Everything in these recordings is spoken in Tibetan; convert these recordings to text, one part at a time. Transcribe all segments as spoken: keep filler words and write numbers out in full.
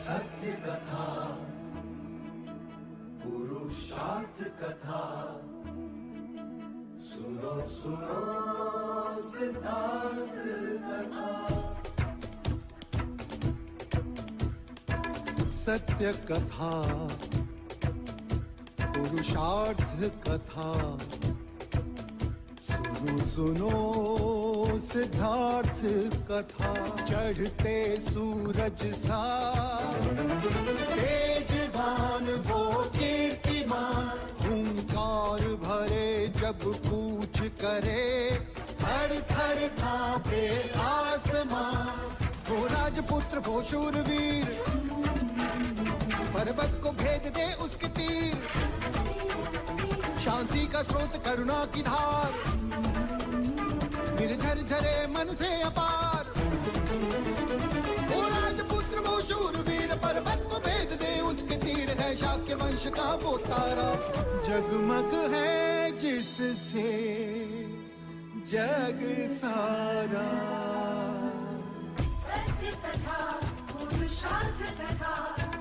सत्य कथा, पुरुषार्थ कथा, सुनो सुनो सिद्धार्थ कथा। सत्य कथा, पुरुषार्थ कथा, सुनो सुनो सिद्धार्थ कथा। चढ़ते सूरज सा तेजवान वो कीर्तिमान, हुंकार भरे जब कूच करे, थर थर कांपे आसमां। वो राजपुत्र वो शूरवीर, पर्वत को भेद दे उसके तीर। शांति का स्रोत करुणा की धार, निर्झर झरे मन से अपार। वो राजपुत्र वो शूरवीर, पर्वत को भेद दे उसके तीर। है शाक्य वंश का वो तारा, जगमग है जिससे जग सारा। सत्य कथा, पुरुषार्थ कथा,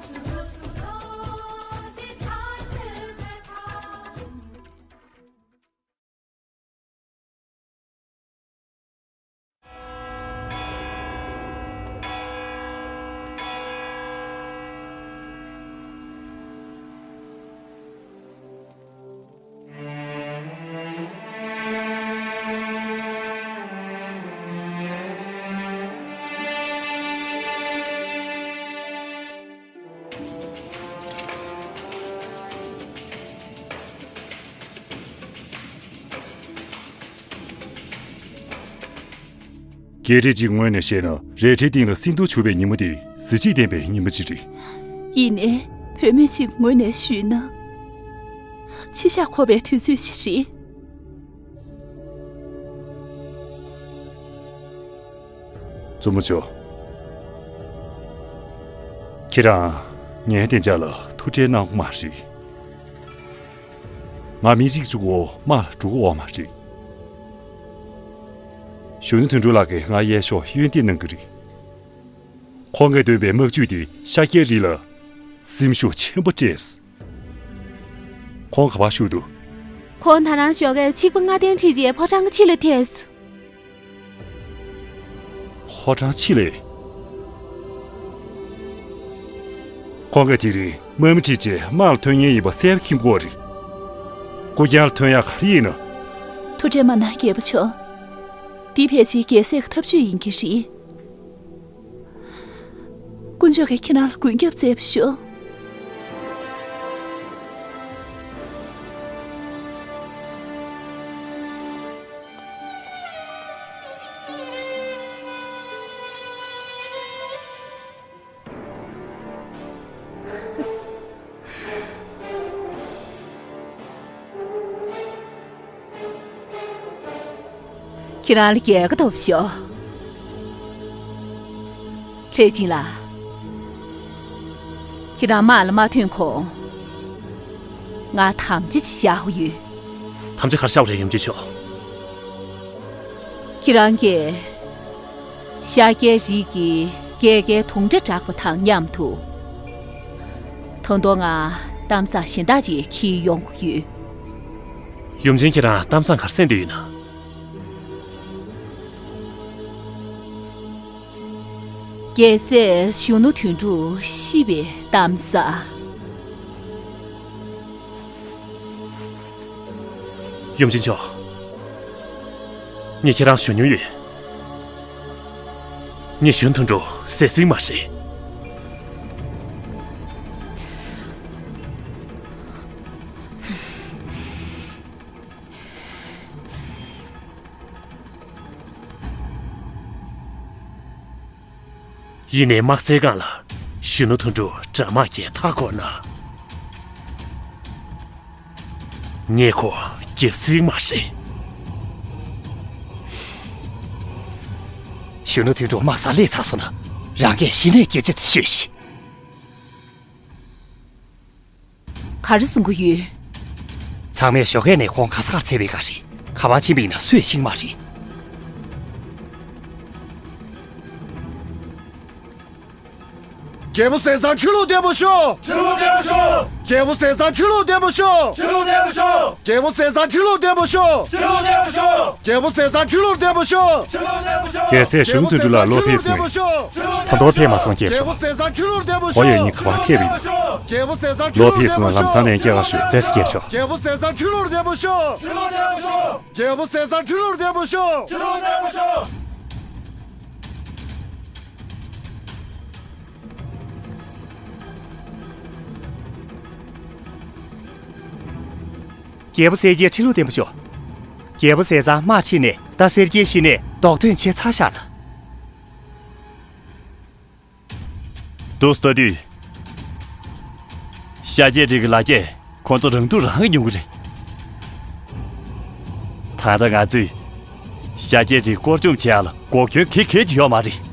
सुनो सुनो सिद्धार्थ कथा। སྐད་རིགས་ཀྱི་ངོས་ནས་བཤད་ན། རལ་གྲིའི་སྟེང་ལ་སྲིན་ཐུར་བྱུགས་པའི་ཉིན་མོ་དེ་གཟི་བརྗིད་ལྡན་པའི་ཉིན་མོ་ཅིག་རེད། ཡིན་ནའི་བུད་མེད་ཅིག་ངོས་ནས་ཞུས་ན། འཆི་ཞག་འཁོར་བའི་དུས་ཚོད་ཅིག་རེད། བཙུན་མོ་མཆོག། ཁྱེད་རང་ངའི་བདེ་འཇགས་ལ་ཐུགས་ཁྲལ་གནང་དགོས་མ་རེད། ང་མི་གཅིག་གཅིག་པོ་དམག་ལ་འགྲོ་གི་ཡོད་མ་རེད། གཞོན་ནུ་དོན་གྲུབ་ལགས་ཀྱིས་ང་གཡས་ཕྱོགས་གཡོན་འདེགས་གནང་གི་རེད། ཁོང་གིས་འདོན་པའི་དམག་ཇུས་དེ་ཤཱཀྱའི་རིགས་ལ་སེམས་ཤུགས་ཆེན་པོ་སྤྲད་སོང་། ཁོང་ག་པར་བཞུགས་འདུག་ཁོང་ད་རང་ཞོགས་ཀས་ཆིག་པ་ལྔ་སྟོང་ཁྲིད་རྗེས་ཕོ་བྲང་གི་ཕྱི་ལ་ཐལ་སོང་། ཕོ་བྲང་ཕྱི་ལ། ཁོང་གིས་དེ་རིང་དམག་མི་ཁྲིད་རྗེས་དམག་ལ་ཐོན་མཁན་ཡིན་པ་གསལ་པོ་མཁྱེན་གྱི་ཡོད་རེད། སྐུ་རྐྱང་ལ་ཐོན་ཡག་ག་རེ་ཡིན་ན། ཐུགས་ཁྲལ་མ་གནང་རྒྱལ་པོ་མཆོག། འདི་ཕལ་ཆེར་རྒྱལ་སྲས་ཀྱི་ཐབས་ཇུས་ཡིན་གྱི་རེད། དཀོན་མཆོག་གིས་ཁྱེད་རང་ལ་མགོན་སྐྱབས་བསྩལ་བ་ཞུ། ཁྱེད་རང་ལ་རྒྱལ་ཁ་ཐོབ་ཤོག་ལྷས་བྱིན་ལགས། ཁྱེད་རང་དམག་ལ་མ་ཐོན་གོང་། ང་དམ་བཅའ་ཅིག་བཞག་དགོས་ཡོད། དམ་བཅའ་ག་རེ་བཞག་པ་རེད་ཡུམ་ཆེན་མཆོག་ཁྱེད་རང་གིས་ཤཱཀྱའི་རིགས་ཀྱི་སྐྱེས་སྐར་དུང་སྒྲ་བསྒྲགས་པ་དང་མཉམ་དུ། ད་དུང་ང་གཏམ་བཟང་གཞན་དག་ཅིག་འཁྱེར་ཡོང་གི་ཡོད། ཡུམ་ཆེན་ཁྱེད་རང་གཏམ་བཟང་ག་རེ་གསན་འདོད་ཡོད་ན། རྒྱལ་སྲས་གཞོན་ནུ་དོན་གྲུབ་ཤི་བའི་གཏམ་བཟང་། ཡུམ་ཆེན་མཆོག་ངས་ཁྱེད་རང་ཞུ་མྱོང་ཡོད། ངས་གཞོན་དོན་གྲུབ་བསད་ཟིན་མ་རེད། ཡིན་ནའི་དམག་སའི་སྒང་ལ་གཞོན་ནུ་དོན་གྲུབ་དགྲ་དམག་གིས་མཐའ་བསྐོར་ན། ངས་ཁོ་རྒྱལ་སྲིད་མ་རེད། གཞོན་ནུ་དོན་གྲུབ་དམག་སར་སླེབས་ཚར་སོང་ན། རང་གིས་གཞི་ནས་སྐད་ཆ་དེ་ཤོད་ཤིག་ག་རེ་གསུང་གི་ཡོད། ཚང་མས་ཞོགས་ཀས་ནས་ཁོང་ག་ས་གར་འཚོལ་བའི་སྐབས་རེད། ག་པར་ཕྱིན་པ་ཡིན་ན་སུས་ཤེས་ཀྱི་མ་རེད། རྒྱལ་པོ་ཟས་གཙང་ཁྲི་ལོར་བརྟན་པོ་ཤོག་ཁྲི་ལོར་བརྟན་པོ་ཤོག་རྒྱལ་པོ་ཟས་གཙང་ཁྲི་ལོར་བརྟན་པོ་ཤོག་ཁྲི་ལོར་བརྟན་པོ་ཤོག་རྒྱལ་པོ་ཟས་གཙང་ཁྲི་ལོར་བརྟན་པོ་ཤོག་ཁྲི་ལོར་བརྟན་པོ་ཤོག་རྒྱལ་པོ་ཟས་གཙང་ཁྲི་ལོར་བརྟན་པོ་ཤོག་ཁྲི་ལོར་བརྟན་པོ་ཤོག་རྒྱལ་སྲས་གཞོན་ནུ་དོན་གྲུབ་ལགས་བློ་འཕེལ་སོང་ངས། ད་དུང་ཕེབས་མ་སོང་རྒྱལ་པོ་མཆོག་རྒྱལ་པོ་ཟས་གཙང་ཁྲི་ལོར་བརྟན་པོ་ཤོག་ཁོ་ཡོད་ཉིད་ག་པར་ཕེབས་ཡིན། རྒྱལ་པོ་ཟས་གཙང་ཁྲི་ལོར་བརྟན་པོ་ཤོག་བློ་འཕེལ་སོང་ལམ་སང་ལན་སྐྱེལ་ག་ཤོག་ལགས་སོ་རྒྱལ་པོ་མཆོག་རྒྱལ་པོ་ཟས་གཙང་ཁྲི་ལོར་བརྟན་པོ་ཤོག་ཁྲི་ལོར་བརྟན་པོ་ཤོག་རྒྱལ་པོ་ཟས་གཙང་ཁྲི་ལོར་བརྟན་པོ་ཤོག་ཁྲི་ལོར་བརྟན་པོ་ཤོག་རྒྱལ་པོ་གསལ་རྒྱལ་ཁྲི་ལོར་བརྟན་པོ་ཤོག་རྒྱལ་པོ་ཟས་གཙང་དམག་ཁྲིད་ནས་ད་གསལ་རྒྱལ་ཤི་ནས་རྡོག་ཐོན་བྱས་ཚར་བཞག་ལ། འདུག་ལྟ་དུས། ཤཱཀྱའི་རིགས་ཀྱི་ལ་རྒྱས་ཁོ་ཚོ་རང་སྡུག་རང་གིས་མྱོང་གི་རེད། ད་ལྟ་ང་ཚོས་ཤཱཀྱའི་རིགས་བསྐོར་སྦྱོང་བྱེད་ཡག་ལ་འགོག་རྐྱེན་ག་གེ་ཅིག་ཡོད་མ་རེད།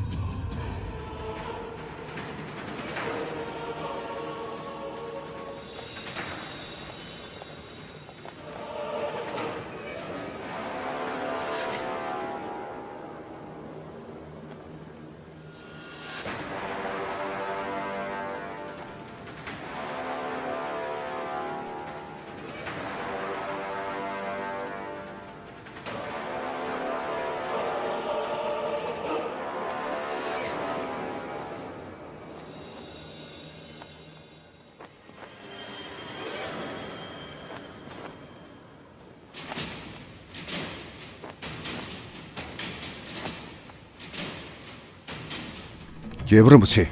རྒྱལ་པོ་རིན་པོ་ཆེ།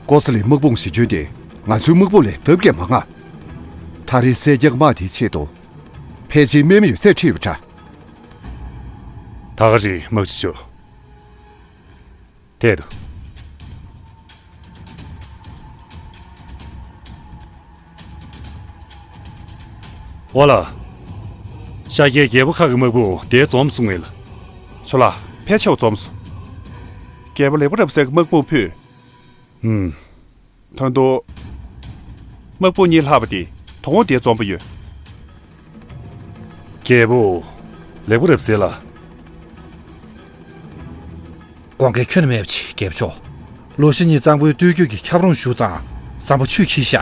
ཀོ་ས་ལའི་དམག་དཔུང་གཞི་ཁྱོན་དེ་ང་ཚོའི་དམག་དཔུང་ལས་ལྡབ་བརྒྱ་མང་ང་། ད་རེས་སེར་སྐྱའི་དམག་དེའི་ཆེད་དུ་ཕལ་ཆེར་དམག་མི་ཡོད་ཚད་ཁྲིད་ཡོད་པ་འདྲ། ད་ག་རེད་དམག་སྤྱི་མཆོག་དེ་དུ། ཨོ་ལ། ཤཱཀྱའི་རྒྱལ་པོ་ཁག་གི་དམག་དཔུང་དེ་འཛོམས་སོང་ངས་ལ། ཚོ་ལ། ཕལ་ཆེ་བ་འཛོམས་སོང་། རྒྱལ་པོ་ལེགས་པོ་རབ་གསལ་གྱི་དམག་དཔུང་ཕུད། ཧུམ། ད་དུང་། དམག་དཔུང་གཉིས་ལྷག་པ་དེ་དོ་དགོང་དེ་འཛོམས་པ་ཡོད། རྒྱལ་པོ། ལེགས་པོ་རབ་གསལ་ལ། དགོངས་འགལ་ཁྱོན་ནས་མེད་པ་ཅིག་རྒྱལ་པོ་མཆོག་ལོ་ཤི་ཉིན་གཙང་པོའི་སྟོད་རྒྱུད་ཀྱི་ཁྱབ་རོམ་ཞུགས་ཙང་བཟང་པོ་ཆུས་འཁྱིལ་ཤག་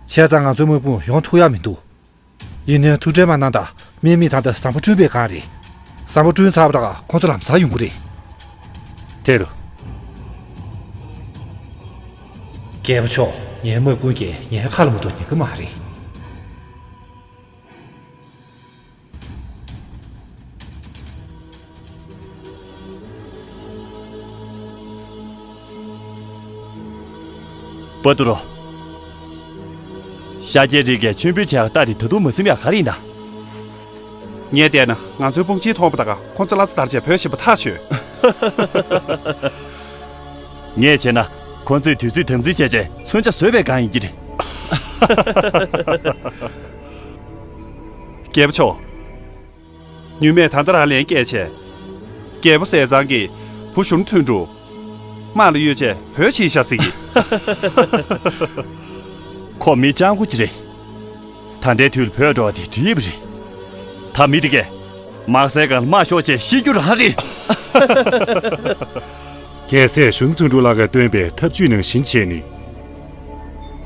བྱས་ཙང་ང་ཚོའི་དམག་དཔུང་ཡོང་ཐུབ་ཡག་མི་འདུག་ཡིན་ནའི་ཐུགས་ཁྲལ་མ་གནང་དང་། དམག་མི་ད་ལྟ་བཟང་པོ་བསྐྲུན་པའི་སྒང་རེད། བཟང་པོ་བསྐྲུན་ཚར་བ་དང་ཁོང་ཚོ་ལམ་སང་ཡོང་གི་རེད། དེ་རུ། རྒྱལ་པོ་མཆོག་ངའི་དམག་དཔུང་གིས་ངའི་ཁ་ལ་མ་གཏོགས་ཉན་གི་མ་རེད། པ་ཏུ་རོ། ཤཱཀྱའི་རིགས་ཀྱིས་མཆོད་འབུལ་བྱས་པ་ལྟ་དེ་ད་དུང་མ་ཟིན་ཡག་ག་རེ་ཡིན་ན། ངས་བལྟས་ན་ང་ཚོའི་དཔུང་ཆེན་མཐོང་པ་དང་ཁོང་ཚོ་བླ་རྩ་དར་བྱས་བོད་ཞིག་པ་ཐག་ཆོད། ངས་བྱས་ན་ཁོང་ཚོས་དུས་ཚོད་དམ་འཛིན་བྱས་རྗེས་མཚོན་ཆ་བཟོས་པའི་སྒང་ཡིན་གྱི་རེད། རྒྱལ་པོ་མཆོག་ཉུལ་མེད་ད་ལྟ་རང་ལན་སྐྱེལ་བྱས། རྒྱལ་པོ་ཟས་གཙང་གིས་བུ་གཞོན་ནུ་དོན་གྲུབ། དམག་ལ་གཡོལ་བྱས་བོད་ཕྱིན་ཤག་ཟེར་གི། ཁོ་མི་སྤྱང་པོ་ཅིག་རེད། ད་ལྟའི་དུས་ལ་བོད་འགྲོ་བ་དེ་འགྲིག་པ་རེད། ད་མི་དེ་གས་དམག་སའི་སྒང་ལ་དམག་ཤོག་བྱས་ཤི་རྒྱུ་རང་རེད། རྒྱལ་སྲས་གཞོན་ནུ་དོན་གྲུབ་ལགས་ཀྱིས་བཏོན་པའི་ཐབས་ཇུས་ནང་བཞིན་བྱས་ནས།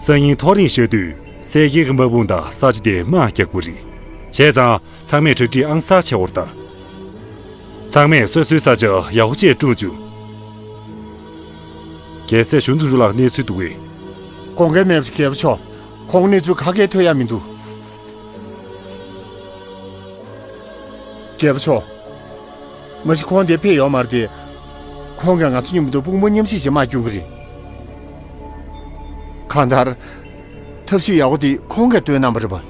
སང་ཉིན་ཐག་རིང་ཤོས་དུས་སེར་སྐྱའི་དམག་དཔུང་དང་ས་ཆ་དེ་དམག་རྒྱག་དགོས་རེད། བྱས་ཙང་ཚང་མས་གྲ་སྒྲིག་ཨང་གསར་བྱེད་དགོས་རེད་ད། ཚང་མས་སོ་སོའི་ས་ཆ་ཡག་པོ་བྱས་བསྐྲུན་བཅུག་རྒྱལ་སྲས་གཞོན་ནུ་དོན་གྲུབ་ལགས་གནས་ཚུལ་འདུག་གས། དགོངས་འགལ་མེད་པ་ཞིག་རྒྱལ་པོ་མཆོག་ཁོང་གནས་ཚུལ་ག་གེ་ཐོན་ཡ་མི་འདུག་རྒྱལ་པོ་མཆོག་མ་གཞི་ཁོང་འདིར་ཕེབས་ཡོད་མ་རེད་དེ། ཁོང་གིས་ང་ཚོ་མཉམ་དུ་དཔུང་པ་མཉམ་གཤིབ་བྱས་དམག་སྐྱོང་གི་རེད། གང་ལྟར། ཐབས་ཤེས་ཡག་པོ་དེ་ཁོང་གིས་བཏོན་གནང་བ་རེད་པ།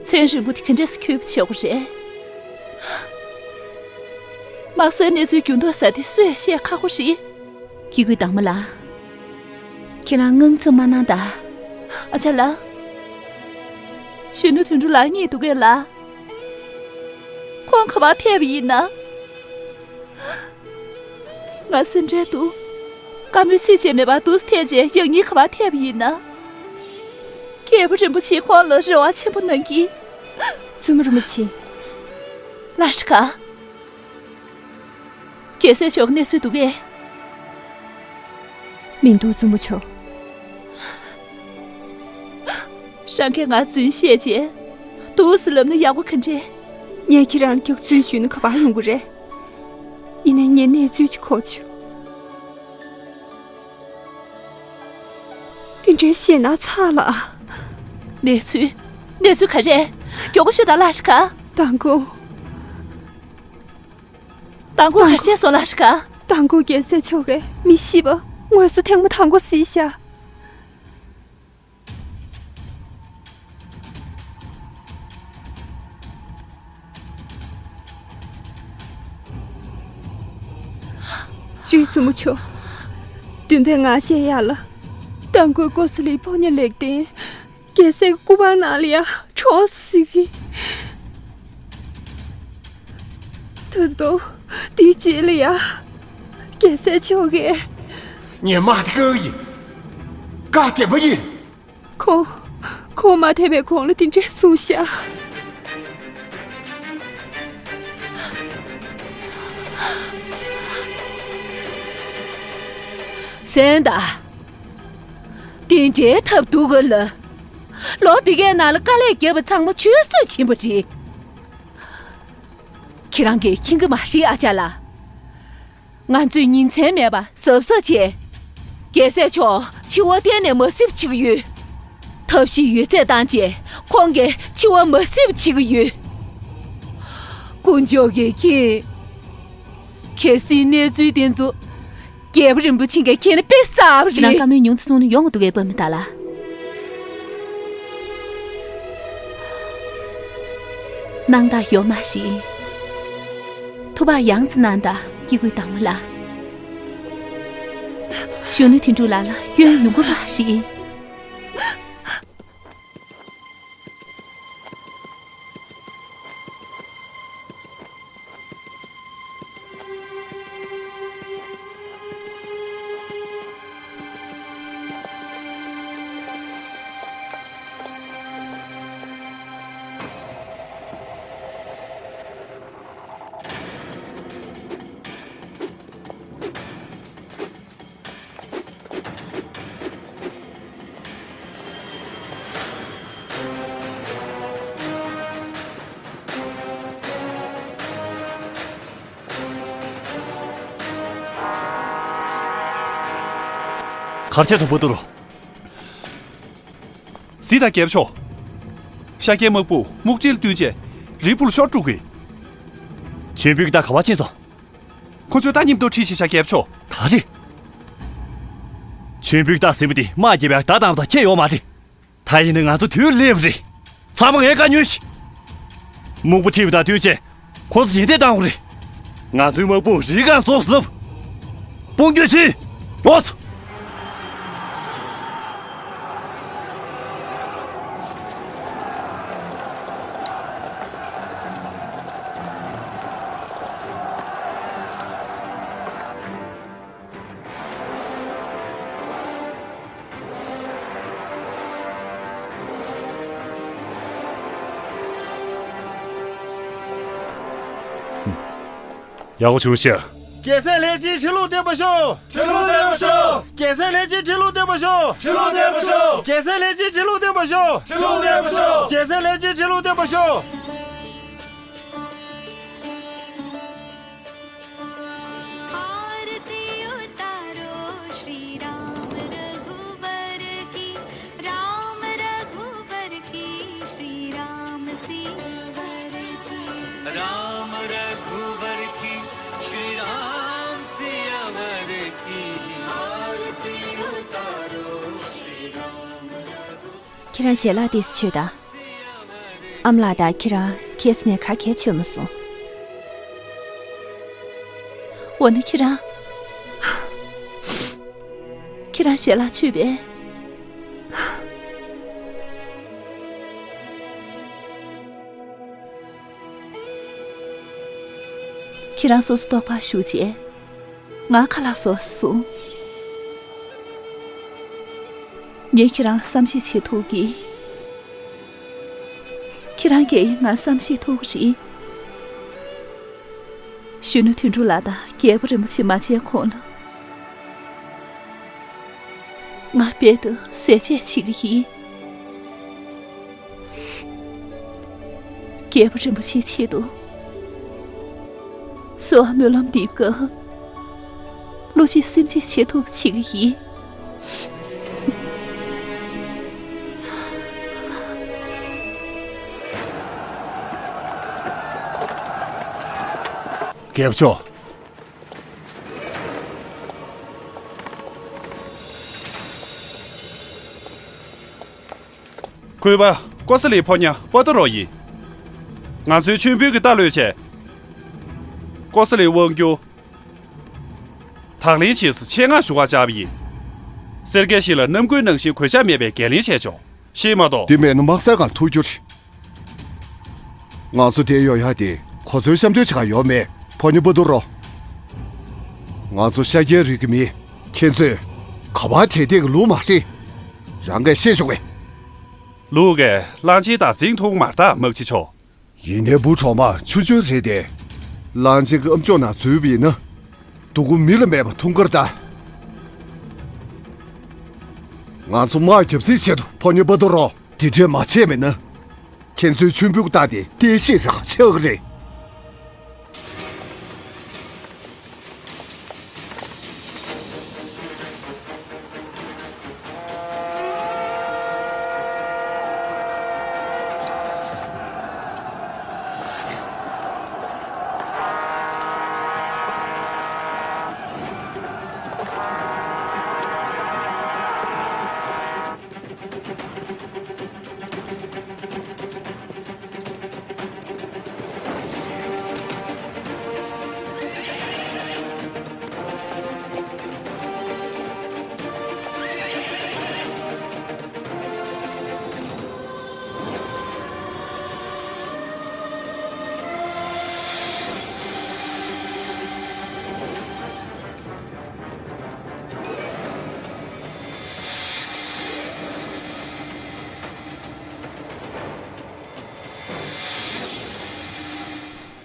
ཚན་རིང་པོ་དེ་ག་འདྲས་སེ་འཁྱོལ་བ་བྱེད་དགོས་རེད། དམག་སའི་གནས་ཚུལ་འགྱུར་ལྡོག་ཟེར་དེ་སུས་བཤད་ཁག་པོ་རེད། སྐྱེ་དགུའི་དྭངས་མ་ལགས། ཁྱེད་རང་དངངས་འཚབ་མ་གནང་དང་། ཨ་ཅག་ལགས། གཞོན་ནུ་དོན་གྲུབ་ལགས་རྙེད་འདུག་གས་ལགས། ཁོང་ག་པར་ཐེབས་པ་ཡིན་ན། ང་སེམས་ཁྲལ་འདུག་བཀའ་མོལ་ཚིག་གཅིག་མེད་པར་འདུག་སེ་ཐལ་རྗེས་ཡང་སྙིང་ག་པར་ཐེབས་པ་ཡིན་ན། རྒྱལ་པོ་རིན་པོ་ཆེས་ཁོང་ལ་རེ་བ་ཆེན་པོ་གནང་གི། བཙུན་མོ་རིན་པོ་ཆེ། ལ་ཧྲི་ཀ། རྒྱལ་སྲས་མཆོག་གནས་ཚུལ་འདུག་གས། མི་འདུག་བཙུན་མོ་མཆོག་རང་གིས་ང་རྫུན་བཤད་རྗེས། འདུག་སེ་ལབ་ན་ཡག་པོ་ག་འདྲས། ངས་ཁྱེད་རང་ལ་རྒྱག་རྫུན་ཞུས་ན་ག་པར་ཡོང་གི་རེད། ཡིན་ནའི་ངས་གནས་ཚུལ་ཅིག་གོ་བྱུང་། དེ་འདྲའི་ཞེད་སྣང་ཚ་ལ། གནས་ཚུལ། གནས་ཚུལ་ག་རེ། མགྱོགས་པོ་ཤོད་དང་ལ་ཧྲི་ཀ། མདང་དགོང་། མདང་དགོང་ག་རེ་བྱས་སོང་ལ་ཧྲི་ཀ། མདང་དགོང་རྒྱལ་སྲས་མཆོག་གིས་མི་ཤི་བ་དངོས་སུ་ཐེངས་མ་དང་པོ་གཟིགས་ཤག་རེད་བཙུན་མོ་མཆོག་བདུན་པའི་ངག་བཤད་ཡག་ལ། མདང་དགོང་ཀོ་ས་ལིའི་ཕོ་ཉ་ལེགས་ལྡན། རྒྱལ་སྲས་ཀྱི་སྐུ་པར་ནང་ལ་ཡ་གྲོངས་སོང་ཟེར་གི། ད་དུང་དེའི་རྗེས་ལ་ཡ། རྒྱལ་སྲས་མཆོག་གིས། ངས་དམག་དེ་བཀག་གི་ཡིན། བཀག་བསྡད་པ་ཡིན། ཁོང་། ཁོང་མ་ཐེབས་པའི་གོང་ལ་དེ་འདྲས་གསུངས་ཤག་གསན་དང་། དེ་འདྲའི་ཐབས་སྡུག་ག་ལ། ལོ་འདི་གའི་ནང་ལ་དཀའ་ལས་བརྒྱབ་པ་ཚང་མ་ཆུད་ཟོས་ཕྱིན་པ་རེད། ཁྱེད་རང་གིས་མཁྱེན་གྱི་མ་རེད་ཨ་ཅག་ལགས། ང་ཚོས་ཉིན་མཚན་མེད་པར་གཟབ་གཟབ་བྱས། རྒྱལ་སྲས་མཆོག་འཆི་བ་གཏན་ནས་མ་སྲིད་པ་བྱེད་ཀྱི་ཡོད། ཐབས་ཤེས་ཡོད་ཚད་བཏང་བྱས་ཁོང་གི་འཆི་བ་མ་སྲིད་པ་བྱེད་ཀྱི་ཡོད། དཀོན་མཆོག་གིས་མཁྱེན། གལ་སྲིད་གནས་ཚུལ་དེ་ཚོ་རྒྱལ་པོ་རིན་པོ་ཆེ་གིས་མཁྱེན་ན་དཔེ་གསར་པ་རེད། ཁྱེད་རང་བཀའ་མོལ་ཉུང་དུ་སོང་ན་ཡོང་གི་འདུག་གས་པ་མི་ད་ལ། སྣང་དག་ཡོད་མ་རེད། ཐུགས་ཕམ་ཡང་སེ་གནང་དང་སྐྱེ་དགུའི་དྭངས་མ་ལགས། གཞོན་ནུ་དོན་གྲུབ་ལགས་ལ་སྐྱོན་ཡོང་གི་མ་རེད། གར་ཆེ་དྲག་པོ་འདུག་རོ། གཟིགས་དང་རྒྱལ་པོ་མཆོག་ཤཱཀྱའི་དམག་དཔུང་སྨུག་ཁྲིར་བསྟུན་བྱས་རི་ཕུག་ལ་ཤོར་འགྲོ་གི། ཆོས་འབུལ་གྱི་རྟགས་ག་པར་ཕྱིན་སོང་། ཁོ་ཚོས་རྟ་རྙིང་དུ་ཁྲིད་ཤག་ཤཱཀྱའི་རྒྱལ་པོ་མཆོག་ག་རེ། ཆོས་འབུལ་གྱི་རྟགས་ཟེར་བ་དེ་དམག་རྒྱབ་པའི་བརྡ་བཏང་བ་དང་ཁྱད་ཡོད་མ་རེད། ད་ཡིན་ན་ང་ཚོ་དུས་སླེབས་རེད། ཚང་མ་ངའི་བཀའ་ཉོན་ཞིག་སྨུག་པ་ཁྲིད་པ་དང་བསྟུན་བྱས། ཁོ་ཚོ་རྗེས་འདེད་བཏང་དགོས་རེད། ང་ཚོའི་དམག་དཔུང་རི་སྒང་རྫོགས་སུ་ལབ། དཔུང་སྐྱོད་བྱེད། རོགས། ཡག་པོ་བྱུང་ཤག་རྒྱལ་སྲས་ལྷས་སྦྱིན་ཁྲི་ལོ་བརྟན་པར་ཤོག་ཁྲི་ལོ་བརྟན་པར་ཤོག་རྒྱལ་སྲས་ལྷས་སྦྱིན་ཁྲི་ལོ་བརྟན་པར་ཤོག་ཁྲི་ལོ་བརྟན་པར་ཤོག་རྒྱལ་སྲས་ལྷས་སྦྱིན་ཁྲི་ལོ་བརྟན་པར་ཤོག་ཁྲི་ལོ་བརྟན་པར་ཤོག་རྒྱལ་སྲས་ལྷས་སྦྱིན་ཁྲི་ལོ་བརྟན་པར་ཤོག आरती उतारो श्री राम रघुवर की, राम रघुवर की, श्री राम सियावर की। राम रघुवर की, श्री राम सियावर की। आरती उतारो श्री राम रघु- ཁྱེད་རང་ཞལ་ལག་དེ་ཚོ་མཆོད་དང་། ཨ་མ་ལགས་དང་ཁྱེད་རང་ཁེས་ནས་ག་གེ་མཆོད་མ་སོང་། འོ་ན་ཁྱེད་རང་། ཁྱེད་རང་ཞལ་ལག་མཆོད་པས། ཁྱེད་རང་སོ་སོ་ལྟོགས་པར་བཞུགས་རྗེས། ང་ཁ་ལག་བཟོ་སོང་། ངས་ཁྱེད་རང་ལ་བསམ་ཤེས་བྱེད་ཐུབ་ཀྱི། ཁྱེད་རང་གིས་ང་བསམ་ཤེས་ཐུབ་ཀྱི་རེད། གཞོན་ནུ་དོན་གྲུབ་ལགས་དང་རྒྱལ་པོ་རིན་པོ་ཆེ་མ་མཇལ་གོང་ལ། ང་རྦད་དེ་ཟས་བཅད་བྱེད་ཀྱི་ཡིན། རྒྱལ་པོ་རིན་པོ་ཆེའི་ཆེད་དུ། གསོལ་བ་སྨོན་ལམ་འདེབས་སྐབས། བློ་ཆེ་སེམས་ཆེ་བྱེད་ཐུབ་བྱེད་ཀྱི་ཡིན། རྒྱལ་པོ་མཆོག་གུས་པ། ཀོ་ས་ལིའི་ཕོ་ཉ་པ་ཏུ་རོ་ཡིན། ང་ཚོའི་མཆོད་འབུལ་གྱི་རྟ་གློད་ཆེད། ཀོ་ས་ལིའི་དབང་སྒྱུར། དང་ལེན་བྱེད་སའི་ཆེད་མངགས་ཞུ་བར་བཅར་བ་ཡིན། སེར་སྐྱ་ཞིག་ལ་རྣམ་ཀུན་ནང་བཞིན་གུས་ཞབས་མེད་པའི་འགན་ལེན་བྱས་ཆོག་ཤེས་མ་གཏོགས། འདི་མེད་ན་དམག་སའི་སྒང་ཐུག་རྒྱུ་རེད། ང་ཚོ་འདིར་ཡོང་ཡག་དེ་གོ་མཚོན་བཤམས་འདོད་བྱེད་ག་ཡོད་མེད། ཕོ་ཉ་པ་ཏུ་རོ། ང་ཚོ་ཤཱཀྱའི་རིགས་ཀྱི་མི། ཁྱེད་ཚོས་ག་པར་དེད་དེད་ཀྱི་ལུགས་མ་རེད། རང་གིས་ཤེས་ཆོག་གི། ལུག་གིས་གླང་ཆེན་དང་འཛིང་ཐུབ་མ་རེད་ད་དམག་སྤྱི་མཆོག་ཡིན་ནའི་བུ་གྲོགས་མ་ཆུང་ཆུང་རེད་དེ། གླང་ཆེན་གྱི་ཨམ་ཅོག་ནང་འཛུལ་བ་ཡིན་ན། སྡུག་གུ་མི་ལ་མེད་པ་འཐུང་གི་རེད་ད། ང་ཚོ་དམག་རྒྱབ་རྩིས་ཆེད་དུ་ཕོ་ཉ་པ་ཏུ་རོ། འདི་འདྲས་མ་བྱས་མེད་ན། ཁྱེད་ཚོའི་མཆོད་འབུལ་གྱི་རྟ་དེ་རྟེན་གཞིར་རག་ཆགས་ཀྱི་རེད།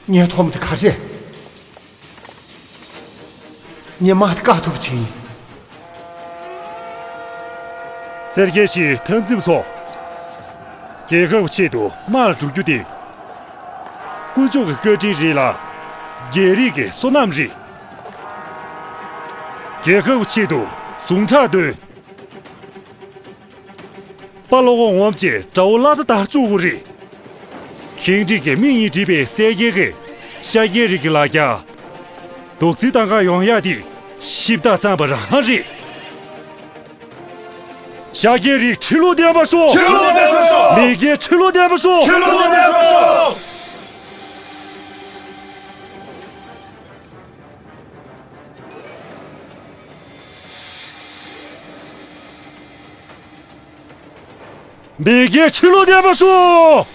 ངས་མཐོང་བ་དེ་ག་རེད། ངས་དམག་དེ་བཀག་ཐུབ་པ་བྱེད་ཡིན། སེར་སྐྱ་ཞིག་འཐབ་འཛིང་སོང་། རྒྱལ་ཁབ་ཆེད་དུ་དམག་ལ་འགྲོ་རྒྱུ་དེ། དཀོན་མཆོག་གི་བཀའ་དྲིན་རེད་ལ། རྒྱལ་རིགས་ཀྱི་བསོད་ནམས་རེད། རྒྱལ་ཁབ་ཆེད་དུ་ཟུངས་ཁྲག་འདོན། དཔའ་བློ་ཁོག་ངོམ་བྱས་དགྲ་བོ་བླ་རྩ་བདར་བཅུག་དགོས་རེད། ཁེངས་དྲེགས་ཀྱི་མིག་གཉིས་བསྒྲིབས་པའི་སེར་སྐྱའི་གིས་ཤཱཀྱའི་རིགས་ཀྱི་ལ་རྒྱ། རྡོག་རྫིས་བཏང་ག་ཡོང་ཡག་དེ་ཞིབ་ལྟ་ཙམ་པ་རང་རེད། ཤཱཀྱའི་རིགས་ཁྲི་ལོ་བརྟན་པར་ཤོག་ཁྲི་ལོ་བརྟན་པར་ཤོག་མེས་རྒྱལ་ཁྲི་ལོ་བརྟན་པར་ཤོག་ཁྲི་ལོ་བརྟན་པར་ཤོག་མེས་རྒྱལ་ཁྲི་ལོ་བརྟན་པར་ཤོག་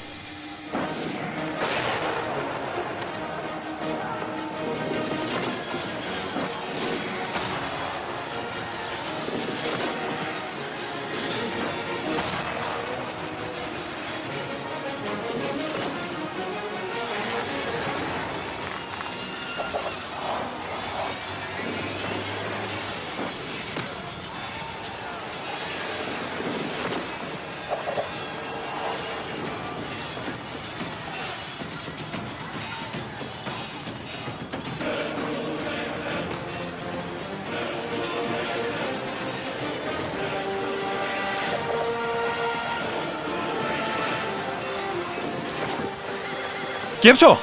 རྒྱལ་པོ་མཆོག་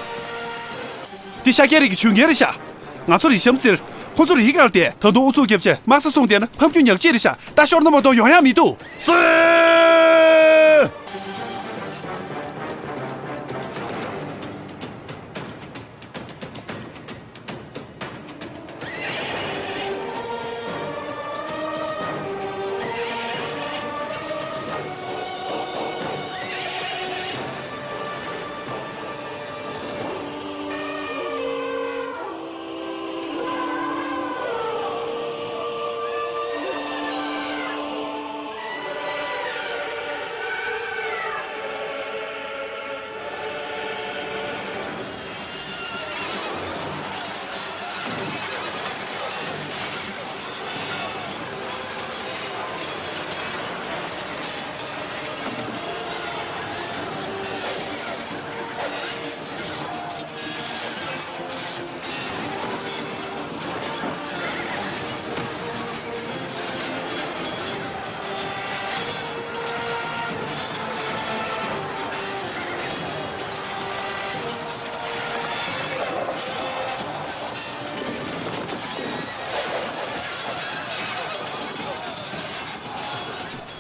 འདི་ཤཱཀྱའི་རིགས་ཀྱི་ཇུས་ངན་རེད་ཤག་ང་ཚོ་རི་གཤམ་བཙིར། ཁོ་ཚོ་རི་སྒང་བསྡད། ད་དུང་ཨུ་ཚུགས་རྒྱབ་བྱས་དམག་ས་སྲུང་བསྡད་ན་ཕམ་རྒྱུ་ཉག་གཅིག་རེད་ཤག་རྟ་ཤོར་ན་མ་གཏོགས་ཡོང་ཡག་མི་འདུག་སི།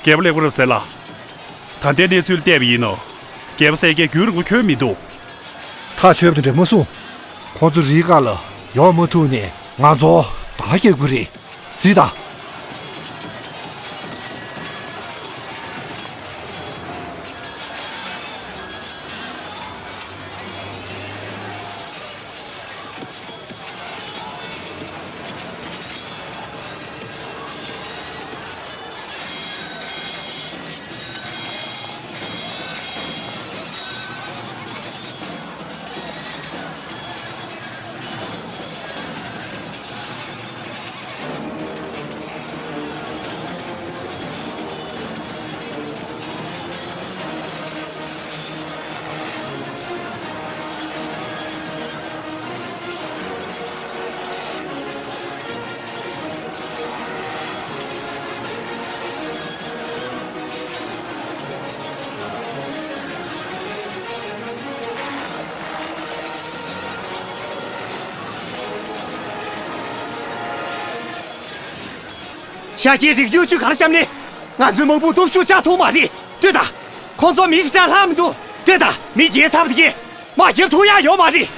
རྒྱལ་པོ་ལེགས་པ་རབ་གསལ་ལགས། ད་ལྟའི་གནས་ཚུལ་བལྟས་པ་ཡིན་ན། རྒྱལ་པོ་གསལ་རྒྱལ་རྒྱུན་རིང་པོ་འཁྱོལ་མི་འདུག་ཐག་ཆོད་པ་དེ་འདྲ་མ་གསུང་། ཁོང་ཚོ་རིའི་སྒང་ལ་ཡོང་མ་ཐུབ་ནས་ང་ཚོ་བདག་རྒྱག་དགོས་རེད། གཟིགས་དང་། ཤཱཀྱའི་རིགས་མྱུར་ཆུ་གང་བཤམས་ནས། ང་ཚོའི་དམག་དཔུང་སྟོབས་ཤུགས་ཆག་ཐུབ་མ་རེད། ལྟོས་དང་། ཁོང་ཚོ་མི་ཞེ་དྲག་ལྷག་མི་འདུག་ལྟོས་དང་། མི་རྒྱལ་ཚར་བ་དེ་གས་མར་རྒྱབ་ཐུབ་ཡག་ཡོད་མ་རེད།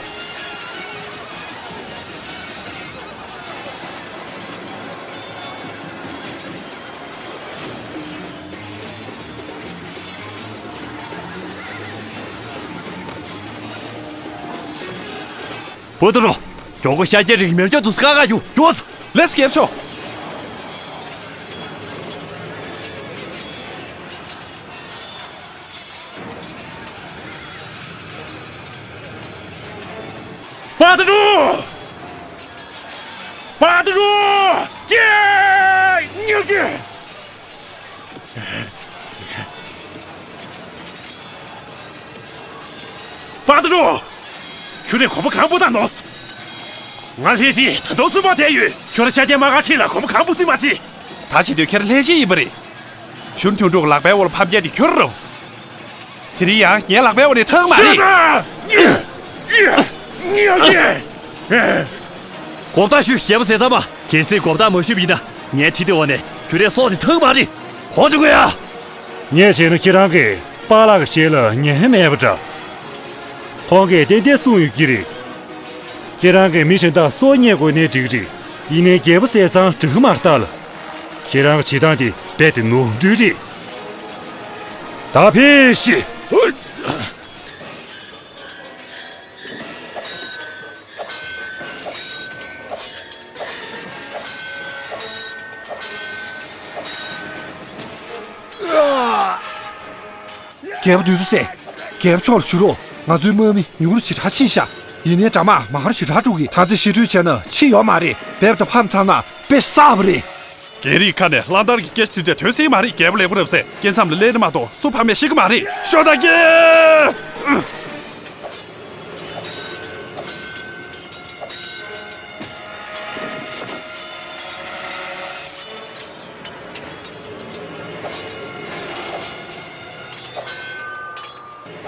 བུ་དུ་རུ། མགྱོགས་པོ་ཤཱཀྱའི་རིགས་མེར་སྐྱོབ་ཏུ་དཀའ་ཁག་ཡོད། མགྱོགས། ལེགས་རྒྱལ་པོ་མཆོག་པ་དུ་རུ། པ་དུ་རུ། ཀྱེ། ཉོ་ཀྱེ། པ་དུ་རུ། ཁྱོད་རའི་གོམ་པ་གང་པོ་བཏང་ནོ། ང་ལྷས་བྱིན་ད་དུང་སུན་པ་བསྡད་ཡོད། ཁྱོད་ར་ཤཱཀྱའི་དམག་སྒར་ཕྱིན་ལ་གོམ་པ་གང་པོ་བཙུན་མ་བྱེད། ད་བྱེད་དུས་ཁྱེད་ར་ལྷས་བྱིན་ཡིན་པ་རེད། གཞོན་དོན་གྲུབ་ལག་པའི་འོག་ལ་ཕམ་རྒྱག་དེ་ཁྱོད་ར་རུང་། དེ་རིང་ཡང་ངའི་ལག་པའི་འོག་ནས་ཐར་མ་རེད། གོ་བརྡ་ཞུ། རྒྱལ་པོ་ཟས་གཙང་མ། གལ་སྲིད་གོ་བརྡ་མ་ཞུས་པ་ཡིན་ན། ངའི་ཁྲི་སྟེང་འོག་ནས་ཁྱོད་རའི་སྲོག་དེ་ཐར་མ་རེད། གོ་བྱུང་གི་ཡ། ངས་བྱས་ན་ཁྱེད་རང་གིས་པཱ་ལགས་ཀྱི་ཞལ་ལ་ཉན་མེད་པ་འདྲ། ཁོང་གིས་ཏན་ཏན་གསུངས་ཡོད་ཀྱི་རེད། ཁྱེད་རང་གིས་མི་གཞན་དག་སྲོག་ཉར་དགོས་ནའི་འགྲིག་རེད། ཡིན་ནའི་རྒྱལ་པོ་ཟས་གཙང་འགྲིག་གི་མ་རེད་ལྟ་ལ། ཁྱེད་རང་གི་བྱེད་སྟངས་དེ་རྦད་དེ་ནོར་འཁྲུལ་རེད། ད་ཕེབས་ཤིག་རྒྱལ་པོ་བདུད་འཚོ་ཟེར། རྒྱལ་པོ་མཆོག་ལ་ཞུ་རོགས། ང་ཚོའི་དམག་མི་ཉུང་རུ་ཞེ་དྲག་ཕྱིན་ཤག་ཡིན་ནའི་དགྲ་དམག་མང་རུ་ཞེ་དྲག་འགྲོ་གི། ད་ལྟ་ཤི་འཕྲོས་བྱས་ན་ཕྱི་ཡོད་མ་རེད། རྦད་དེ་ཕམ་ཚར་ན་དཔེ་བསགས་པ་རེད། རྒྱལ་རིགས་ཁ་ནས་གླང་དར་གྱི་སྐད་ཆ་དེ་འདྲ་ཐོན་སྲིད་མ་རེད། རྒྱལ་པོ་ལེགས་པ་རབ་གསལ་རྐྱེན་མཚམས་ལ་སླེབས་ན་མ་གཏོགས་སུ་ཕམ་ཡས་ཤེས་ཀྱི་མ་རེད། ཤོག་ད་ཀྱེ།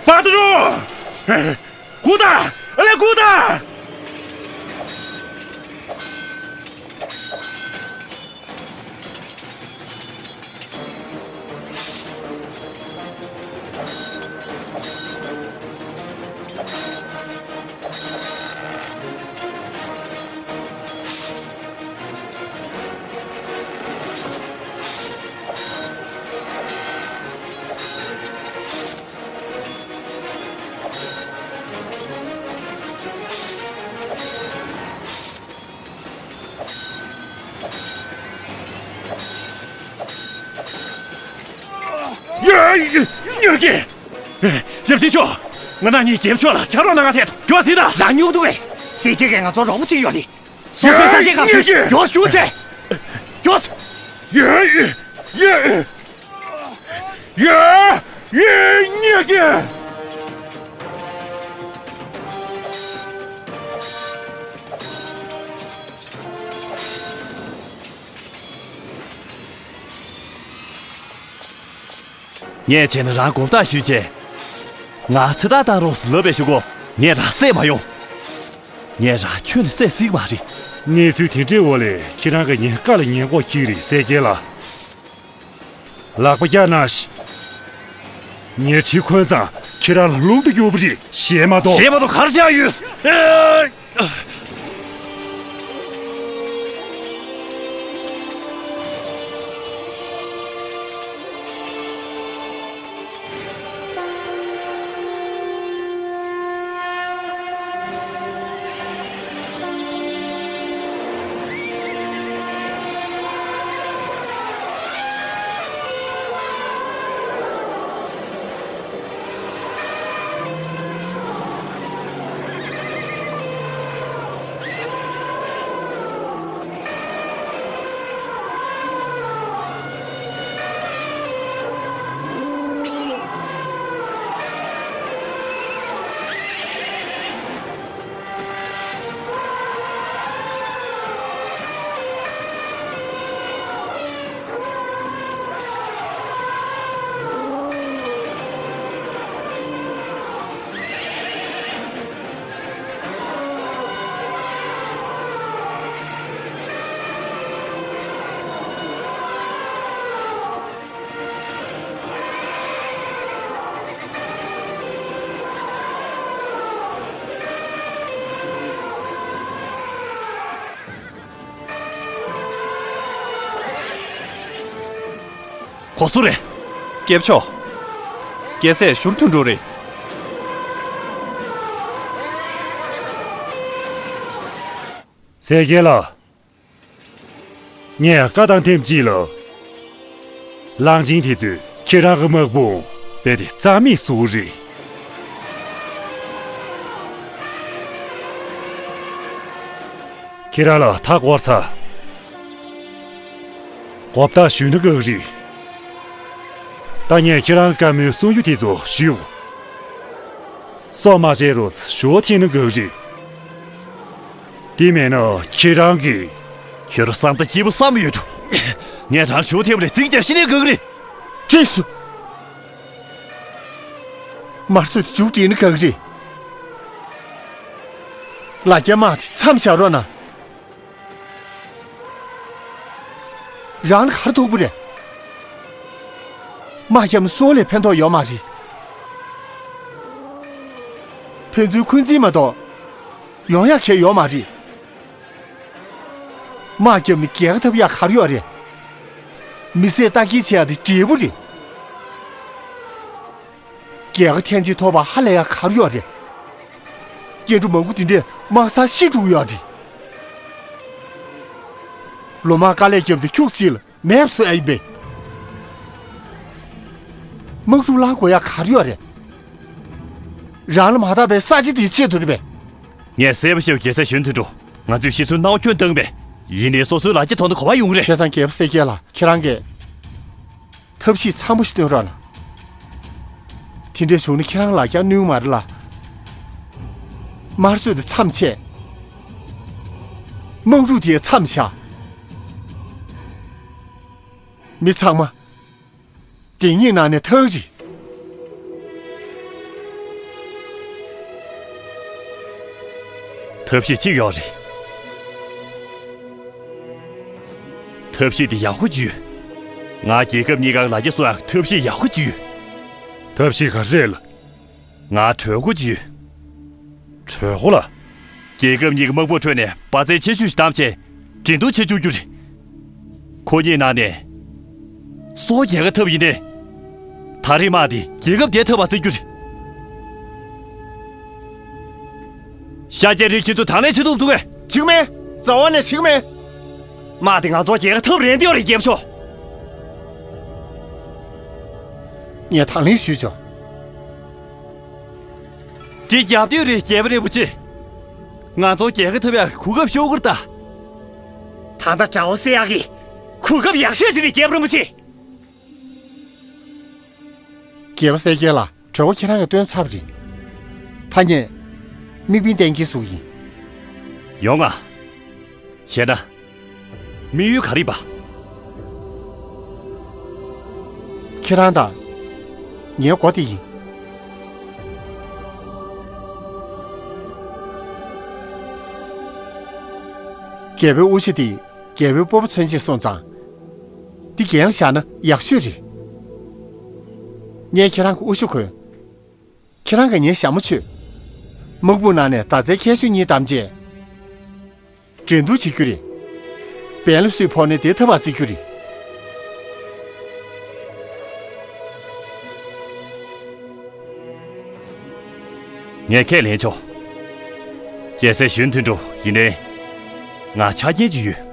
པ་ཏི་རུ། སྒུག་དང་། ཨ་ལས་སྒུག་དང་། ཡ། ཉོ་གི། རབ་བྱེད་ཤོག་ང་རང་གཉིས་རྒྱལ་པོ་མཆོག་ལ་ཆ་རོགས་གནང་ག་ཐད་དུ་མགྱོགས་ཟིན་ད། རང་ཉུག་འདུག་གས། ཟས་སྐྱེལ་གས་ང་ཚོ་རོགས་པ་བྱེད་ཀྱི་ཡོད་རེད། སོ་སོའི་ས་ཆའི་ཁ་ཐུག་མགྱོགས་ཞུ་བྱས། མགྱོགས། ཡ། ཡ། ཡ། ཡ། ཉོ་གི། ངས་བྱས་ན་རང་གོ་བརྡ་ཞུས་བྱས། ང་ཚེ་ཐར་བཏང་རོགས་ཟེར་ལབ་པའི་གཞུག་གུ་ངས་རང་བསད་མ་ཡོང་། ངས་རང་ཁྱོན་ནས་བསད་སྲིད་མ་རེད། གནས་ཚུལ་དེ་འདྲའི་འོག་ལས་ཁྱེད་རང་གིས་ངའི་བཀའ་ལ་ཉན་དགོས་ཀྱི་རེད་ཟས་སྐྱེལ་ལགས། ལག་པ་བཀྱག་གནང་ཞིག་ངས་གྲི་འཁོན་ཙང་ཁྱེད་རང་ལ་རླུང་དུ་གྱུར་པ་རེད། ཞེད་མ་གཏོགས། ཞེད་མ་གཏོགས་ག་རེ་བྱ་ཡོད། ཨེ། གོ་སུ་རེད། སྐྱབས་མཆོག་རྒྱལ་སྲས་གཞོན་དུད་འགྲོ་རེད། སེ་གེ་ལགས། ངས་བཀའ་དང་ཐེངས་གཅིག་ལ། གླང་ཆེན་དེ་ཚོས་ཁྱེད་རང་གི་དམག་དཔུང་རྦད་དེ་རྩ་མེད་བཟོ་གི་རེད། ཁྱེད་རང་ལ་མཐའ་བསྐོར་ཚར། གོ་བརྡ་ཞུས་ན་དགའ་གི་རེད། ད་ངས་ཁྱེད་རང་བཀའ་མོལ་གསུང་རྒྱུ་དེ་ཚོ་ཞུ། སོ་མ་བྱེད་རོགས་ཞུ་བ་ཐེན་ན་དགའ་གི་རེད། དེ་མེད་ན་ཁྱེད་རང་གིས། ཁྱོད་རང་བསམ་ད་སྐྱིད་པོ་བསམ་ཡོད་འགྲོ། ངས་རང་ཞུ་བ་ཐེན་པ་ལས་ཙིག་ཀྱང་ཤི་ནས་དགའ་གི་རེད། ཁྲིས་སུ། དམར་གསོད་དེ་མཇུག་སྒྲིལ་ན་དགའ་གི་རེད། ལ་རྒྱ་དམག་དེ་མཚམས་བཞག་རོགས་གནང་། རང་ལ་ག་རེ་ཐུག་པ་རེད། དམག་བརྒྱབ་ན་སོ་ལས་ཕན་ཐོགས་ཡོད་མ་རེད། ཕན་ཚུན་འཁོན་འཛིན་མ་གཏོགས་ཡོང་ཡག་གང་ཡང་ཡོད་མ་རེད། དམག་བརྒྱབ་ནས་རྒྱལ་ཁ་ཐོབ་ཡག་ག་རེ་ཡོད་རེད། མི་སེར་ལྟ་སྐྱེལ་བྱེད་ཡག་དེ་འབྲས་བུ་རེད། རྒྱལ་ཁ་ཐེངས་གཅིག་ཐོབ་པ་ཧ་ལས་ཡག་ག་རེ་ཡོད་རེད། སྐྱེ་འགྲོ་མང་པོ་དེ་འདྲས་དམག་སར་ཤི་འགྲོ་གི་ཡོད་རེད། ལོ་མང་དཀའ་ལས་བརྒྱབ་སྟེ་ཁྱུག་ཅིག་ལ་མེད་པ་བཟོ་ཡག་ཡིན་པས། དམག་འཁྲུག་བསླང་དགོས་ཡག་ག་རེ་ཡོད་རེད། རང་ལ་མ་བརྟགས་པའི་ས་ཆ་དེའི་ཆེད་དུ་རེད་པས། ངས་གསལ་པོ་ཤེས། རྒྱལ་སྲས་གཞོན་དུད་འགྲོ། ང་ཚོས་ཤི་གསོན་གནང་བ་ཁྱོན་བཏང་པས། ཡིན་ནའི་སོ་སོའི་ལ་རྒྱ་ཐོག་ཏུ་གོ་བ་ཡོང་གི་རེད། བྱས་ཙང་རྒྱལ་པོ་སེ་གེ་ལགས། ཁྱེད་རང་གིས་ཐབས་ཤེས་འཚམ་པོ་ཞིག་སྟོན་རོགས་གནང་། དེ་འདྲ་བྱུང་ན་ཁྱེད་རང་ལ་རྒྱ་གནོད་མ་རེད་ལ། དམར་གསོད་དེ་མཚམས་ཆད། དམག་འཁྲུག་དེ་མཚམས་བཞག། མི་ཚང་མ་སྡིག་ཉེས་ནང་ནས་ཐར་གི་རེད། ཐབས་ཤེས་གཅིག་ཡོད་རེད། ཐབས་ཤེས་དེ་ཡག་པོ་ཅིག་ཡོད། ང་རྒྱལ་ཁབ་གཉིས་ཀ་ལ་རྒྱ་གསོ་ཡག་ཐབས་ཤེས་ཡག་པོ་ཅིག་ཡོད། ཐབས་ཤེས་ག་རེ་རེད་ལགས། ང་གྲོས་འགོ་ཅིག་ཡོད། གྲོས་འགོ་ལགས། རྒྱལ་ཁབ་གཉིས་ཀྱི་དམག་དཔུང་ཁྲོད་ནས་འབར་རྫས་ཆེ་ཤོས་ཤིག་བདམས་བྱས་འགྲན་བསྡུར་བྱེད་བཅུག་རྒྱུ་རེད། ཁོ་གཉིས་ནང་ནས་སོ་རྒྱལ་ཁ་ཐོབ་ཡིན་ནའི། ད་རེས་དམག་འདི་རྒྱལ་ཁབ་བརྒྱ་ཐོབ་པ་བརྩི་རྒྱུ་རེད། ཤཱཀྱ་རིའི་ཁྱེད་ཚོ་དང་ལེན་བྱེད་ཐུབ་འདུག་གས། བྱེད་ཀྱི་མེད། རྩ་བ་ནས་བྱེད་ཀྱི་མེད། དམག་འདི་ང་ཚོ་རྒྱལ་ཁ་ཐོབ་རན་འདོད་རེད། རྒྱལ་པོ་མཆོག་ངས་དང་ལེན་ཞུས་ཆོག་འདི་རྒྱབ་དུས་རེད། རྒྱལ་པོ་རིན་པོ་ཆེ། ང་ཚོ་རྒྱལ་ཁ་ཐོབ་ཡག་གོ་སྐབས་ཤོར་གི་རེད་ད། ད་ལྟ་དགྲ་བོ་བསད་ཡག་གི་གོ་སྐབས་ཡག་ཤོས་ཅིག་རེད། རྒྱལ་པོ་རིན་པོ་ཆེ། རྒྱལ་པོ་སེ་གེ་ལགས། གྲོས་འགོ་ཁྱེད་རང་གིས་བཏོན་ཚར་བ་རེད། ད་ངས་དམིགས་འབེན་གཏན་འཁེལ་བཟོ་གི་ཡིན། ཡོང་ང་། བྱས་ན། དམིགས་ཡུལ་ག་རེ་ཡིན་པ། ཁྱེད་རང་དང་ངའི་མགོ་དེ་ཡིན། རྒྱལ་པོའི་དབུ་ཞྭ་དེ་རྒྱལ་པོའི་སྤོབས་པ་མཚོན་ཆེད་སོང་ཙང་། འདི་འགན་བཞག་ན་ཡག་ཤོས་རེད། ངས་ཁྱེད་རང་གི་དབུ་ཞྭ་གོན། ཁྱེད་རང་གིས་ངའི་ཞྭ་མོ་ཆོད། དམག་དཔུང་ནང་ནས་མདའ་རྩལ་མཁས་ཤོས་གཉིས་བདམས་རྗེས། འགྲན་བསྡུར་བྱེད་རྒྱུ་རེད། འབེན་ལ་སུས་ཕོག་ནའི་དེ་ཐབ་པ་བརྩི་རྒྱུ་རེད། ངས་ཁས་ལེན་ཆོག་རྒྱལ་སྲས་ཞུན་མཐུན་གྲོགས། ཡིན་ནའི། ང་ཆ་རྐྱེན་ཅིག་ཡོད།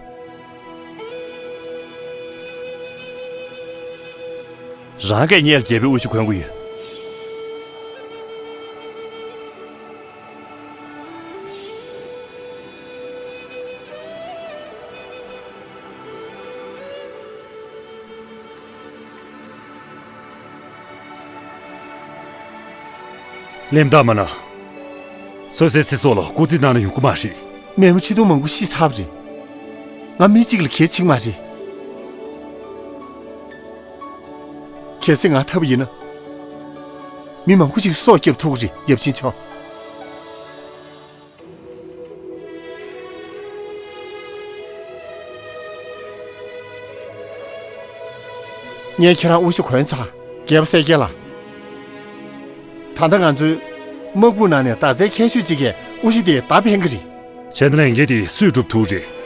རང་གིས་སྔོན་ལ་རྒྱལ་པོའི་དབུ་ཞྭ་གོན་གྱི་ཡོད། གླེན་རྟགས་མ་གནང་། སོ་སོའི་ཚེ་སྲོག་ལ་སྐུར་རྩིས་གནང་ན་ཡོང་གི་མ་རེད། མི་ཁྲི་སྟོང་མང་པོ་ཤི་ཚར་བ་རེད། ང་མི་གཅིག་ལ་གལ་ཆེ་གི་མ་རེད། གལ་སྲིད་ང་ཐར་བ་ཡིན་ན། མི་མང་པོ་ཞིག་སྲོག་སྐྱོབ་ཐུབ་ཀྱི་རེད། ཡབ་ཆེན་མཆོག་ངས་ཁྱེད་རང་དབུ་ཞྭ་གོན་ཚར། རྒྱལ་པོ་གསལ་རྒྱལ་ལགས། ད་ལྟ་ང་ཚོའི་དམག་དཔུང་ནང་ནས་མདའ་རྩལ་མཁས་ཤོས་གཅིག་གིས་དབུ་ཞྭ་དེ་མདའ་འཕེན་གྱི་རེད། བྱས་ན་ལས་འགན་དེ་སུས་སྒྲུབ་ཐུབ་རེད།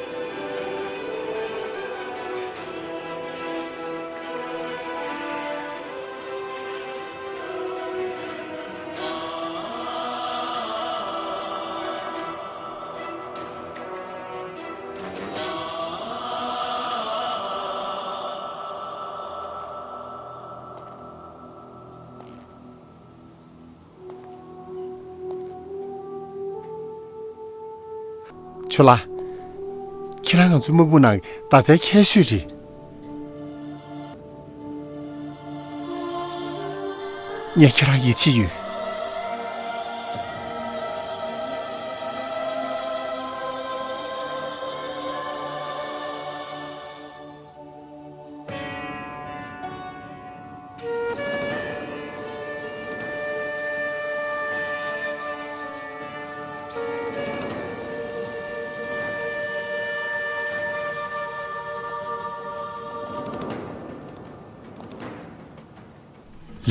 ཆུ་ལགས། ཁྱེད་རང་ང་ཚོའི་དམག་དཔུང་ནང་གི་མདའ་རྩལ་མཁས་ཤོས་རེད། ངས་ཁྱེད་རང་ཡིད་ཆེས་ཡོད།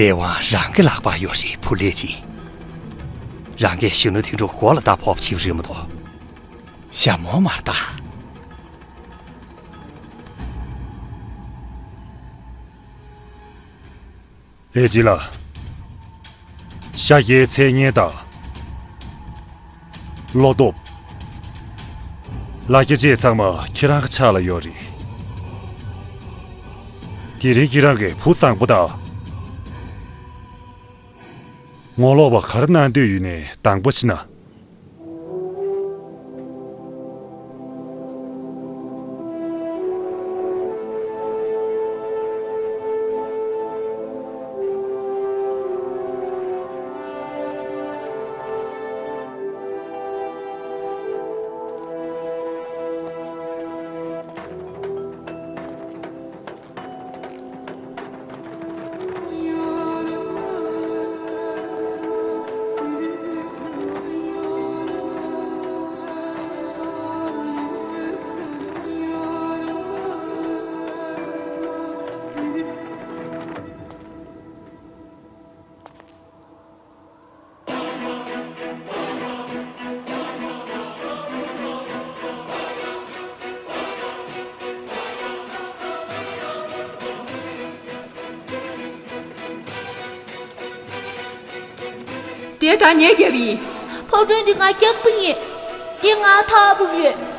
ལས་དབང་རང་གི་ལག་པར་ཡོད་རེད། བུ་ལས་ཅི། རང་གིས་གཞོན་ནུ་དོན་གྲུབ་མགོ་ལ་རྟ་ཕོག་བྱེད་རེད་མ་གཏོགས། ཞྭ་མོ་མར་བཏགས། ལས་ཅི་ལགས། ཤཱཀྱའི་མཚན་སྙན་དང་། བློ་སྟོབས། ལ་རྒྱ་བཅས་ཚང་མ་ཁྱེད་རང་གི་ཕྱག་ལ་ཡོད་རེད། དེ་རིང་ཁྱེད་རང་གིས་བུ་བཟང་པོ་དང་། ངོ་ལོག་པ་ག་རེ་གནང་འདོད་ཡོད་ནའི་དང་པོ་བྱས་ན། དེ་ད་ངས་བརྒྱབ་ཡིན། ཕག་གྲུ་འདི་ང་བརྒྱབ་པ་ཡིན། འདི་ང་འཐག་པ་རེད།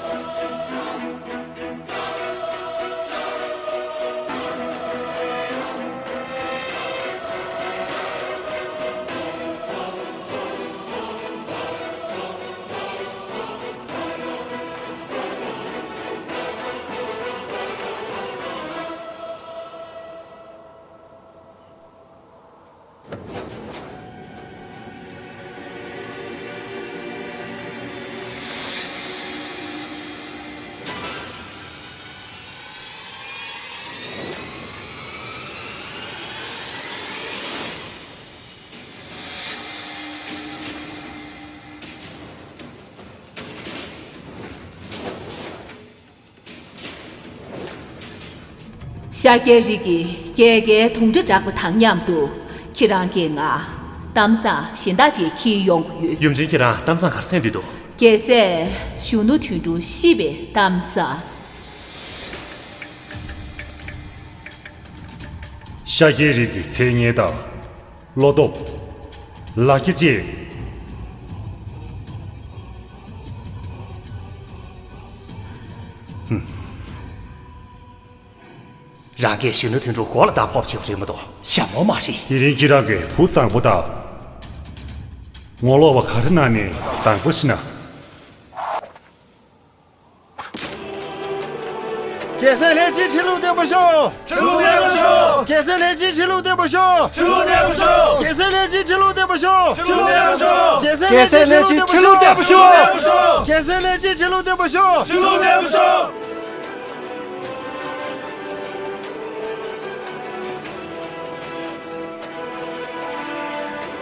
ཤཱཀྱའི་རིགས་ཀྱིས་རྒྱལ་ཁའི་དུང་སྒྲ་བསྒྲགས་པ་དང་མཉམ་དུ། ཁྱེད་རང་གིས་ང་གཏམ་བཟང་གཞན་དག་ཅིག་འཁྱེར་ཡོང་གི་ཡོད། ཡུམ་ཆེན། ཁྱེད་རང་གཏམ་བཟང་ག་རེ་གསན་འདོད་འདུག། རྒྱལ་སྲས་གཞོན་ནུ་དོན་གྲུབ་ཤི་བའི་གཏམ་བཟང་། ཤཱཀྱའི་རིགས་ཀྱི་མཚན་སྙན་དང་། བློ་སྟོབས། ལག་ཁྱི་བཅས། ཧུམ། རང་གིས་གཞོན་ནུ་དོན་གྲུབ་མགོ་ལ་བརྡ་ཕོག་བྱེད་པ་རེད་མ་གཏོགས་ཞྭ་མོ་མ་རེད། དེ་རིང་ཁྱེད་རང་གིས་བུ་བཟང་པོ་དང་། ངོ་ལོག་པ་ག་རེ་གནང་ནས་དང་པོ་ཤི་ན། རྒྱལ་སྲས་ལྷས་བྱིན་ཁྲི་ལོ་བརྟན་པོ་ཤོག། ཁྲི་ལོ་བརྟན་པོ་ཤོག། རྒྱལ་སྲས་ལྷས་བྱིན་ཁྲི་ལོ་བརྟན་པོ་ཤོག། ཁྲི་ལོ་བརྟན་པོ་ཤོག། རྒྱལ་སྲས་ལྷས་བྱིན་ཁྲི་ལོ་བརྟན་པོ་ཤོག། ཁྲི་ལོ་བརྟན་པོ་ཤོག། རྒྱལ་སྲས་ལྷས་བྱིན་ཁྲི་ལོ་བརྟན་པོ་ཤོག། རྒྱལ་སྲས་ལྷས་བྱིན་ཁྲི་ལོ་བརྟན་པོ་ཤོག། རྒྱལ་སྲས་ལྷས་བྱིན་ཁྲི་ལོ་བརྟན་པོ་ཤོག།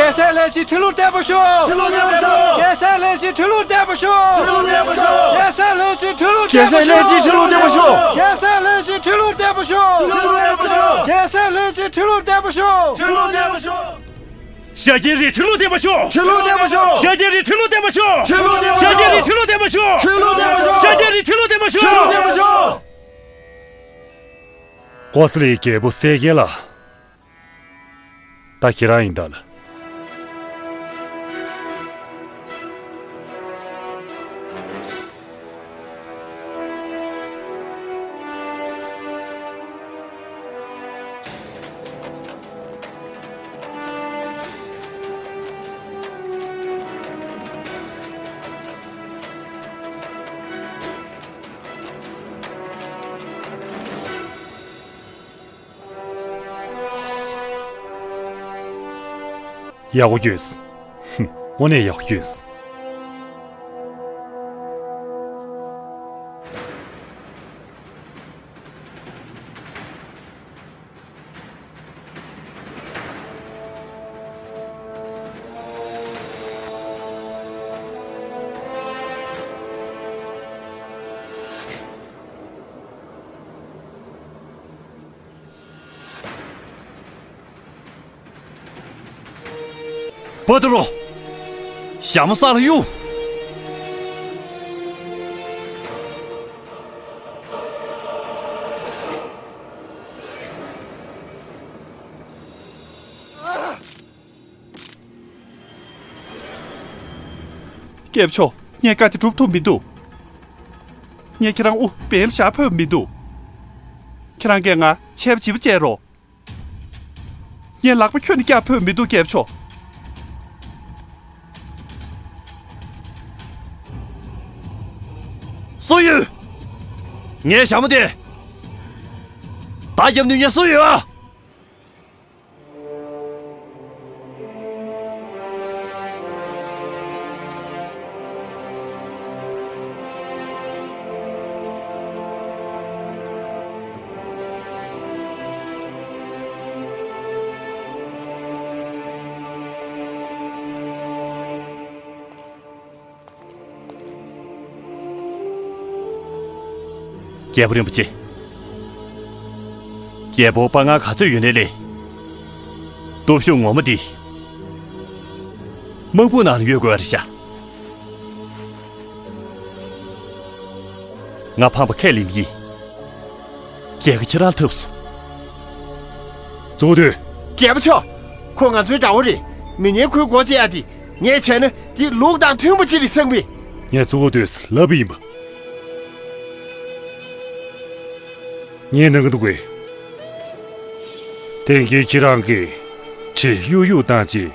ཁྲི་ལོ་བརྟན་པོ་ཤོག། རྒྱལ་སྲས་ལྷས་བྱིན་ཁྲི་ལོ་བརྟན་པོ་ཤོག། ཁྲི་ལོ་བརྟན་པོ་ཤོག། རྒྱལ་སྲས་ལྷས་བྱིན་ཁྲི་ལོ་བརྟན་པོ་ཤོག། ཁྲི་ལོ་བརྟན་པོ་ཤོག། རྒྱལ་སྲས་ལྷས་བྱིན་ཁྲི་ལོ་བརྟན་པོ་ཤོག། རྒྱལ་སྲས་ལྷས་བྱིན་ཁྲི་ལོ་བརྟན་པོ་ཤོག། རྒྱལ་སྲས་ལྷས་བྱིན་ཁྲི་ལོ་བརྟན་པོ་ཤོག། ཁྲི་ལོ་བརྟན་པོ་ཤོག། རྒྱལ་སྲས་ལྷས་བྱིན་ཁྲི་ལོ་བརྟན་པོ་ཤོག། ཁྲི་ལོ་བརྟན་པོ་ཤོག། ཤཱཀྱའི་རིགས་ཁྲི་ལོ་བརྟན་པོ་ཤོག། ཁྲི་ལོ་བརྟན་པོ་ཤོག། ཤཱཀྱའི་རིགས་ཁྲི་ལོ་བརྟན་པོ་ཤོག། ཁྲི་ལོ་བརྟན་པོ་ཤོག། ཤཱཀྱའི་རིགས་ཁྲི་ལོ་བརྟན་པོ་ཤོག། ཁྲི་ལོ་བརྟན་པོ་ཤོག། ཤཱཀྱའི་རིགས་ཁྲི་ལོ་བརྟན་པོ་ཤོག། ཁྲི་ལོ་བརྟན་པོ་ཤོག། ཀོ་ས་ལའི་རྒྱལ་པོ་གསལ་རྒྱལ་ལགས། ད་ཁྱེད་རང་ཡིན་ད་ལ། ཡག་པོ་བསྐྱོན་སོང་། ཧུམ། དངོས་གནས་ཡག་པོ་བསྐྱོན་སོང་། པ་ཏུ་རོ། ཞྭ་མོ་ས་ལ་གཡུག། སྐྱབས་མཆོག། ངས་བཀའ་དེ་སྒྲུབ་ཐུབ་མི་འདུག། ངས་ཁྱེད་རང་དབུ་བེལ་བཞག་ཕོད་མི་འདུག། ཁྱེད་རང་གིས་ང་ཆད་པ་བྱིས་པ་བྱས་རོགས། ངས་ལག་པ་ཁྱོན་ནས་བཀྱག་ཕོད་མི་འདུག། སྐྱབས་མཆོག། སུ་ཡོད། ངའི་ཞྭ་མོ་དེ། བརྡ་རྒྱབ་ནུས་མཁན་སུ་ཡོད་ཨ། རྒྱལ་པོ་རིན་པོ་ཆེ། རྒྱལ་པོ་དཔའ་ངར་ག་ཚོད་ཡོད་ནའི་ལས། སྟོབས་ཤུགས་ངོ་མ་འདི། དམག་དཔུང་ནང་ལ་ཡོད་དགོས་པ་རེད་ཤག། ང་ཕངས་པ་ཁས་ལེན་གྱི་ཡིན། རྒྱལ་ཁ་ཁྱེད་རང་ཐོབ་སོང་། གཙོ་བོ་དོན། རྒྱལ་པོ་མཆོག། ཁོ་ང་ཚོའི་དགྲ་བོ་རེད། མི་ངན་ཁོའི་སྒོ་འབྱེད་ཡ་དེ་ངས་བྱས་ན་དེ་ལུགས་དང་མཐུན་པ་ཅིག་རེད་བསམ་གི། ངས་གཙོ་བོ་དོན་ལབ་པ་ཡིན་པ། ངས་གནང་གི་འདུག་གས། དེང་གི་ཁྱེད་རང་གིས་གྲི་གཡུག་གཡུག་བཏང་རྗེས།